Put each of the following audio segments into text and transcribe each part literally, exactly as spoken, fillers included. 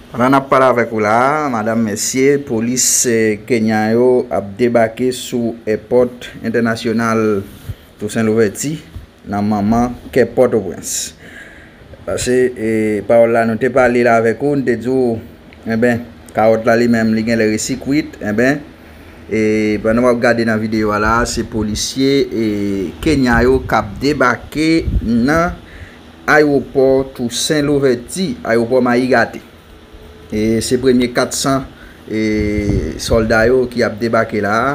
Pandan n ap pale avèk ou la a, madanm, mesye, polis, eh, Kenya yo ap debake sou èpòt entènasyonal Toussaint Louverture nan manman kè Pòtoprens. Paske, eh, pawòl la, nou te pale la avèk ou, n te di w, enben, kawòt la li menm, li genlè resi kwit, enben, eh, pandan w ap gade nan videyo a la, se polisye, eh, Kenya yo k ap debake nan ayewopò Toussaint Louverture, ayewopò Mayi Gate. E se premye kat san, e, sòlda yo ki ap debake la a,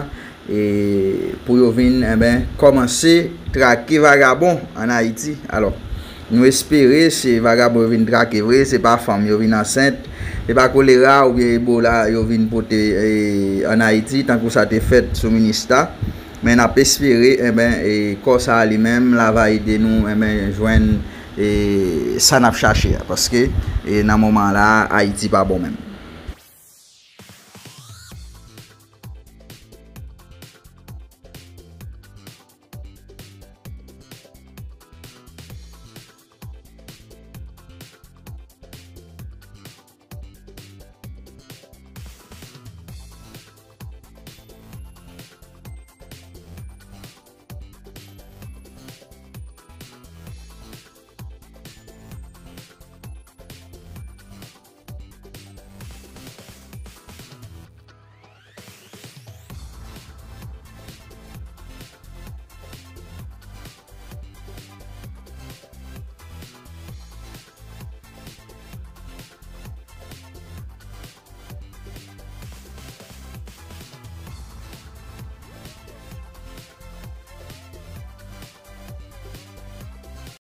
e, pou yo vin, enben, kòmanse trake vagabon ann Ayiti. Alò, nou espere se vagabon yo vin trake vre, se pa fanm yo vin ansent, se pa kolera oubyen ebola yo vin pote, e, ann Ayiti, tankou sa te fèt sou Minista. Men n ap espere, enben, e, kò sa a li menm, l a va ede nou, enben, jwenn, e, sa n ap chache a. Paske, e, nan moman la a, Ayiti pa bon menm.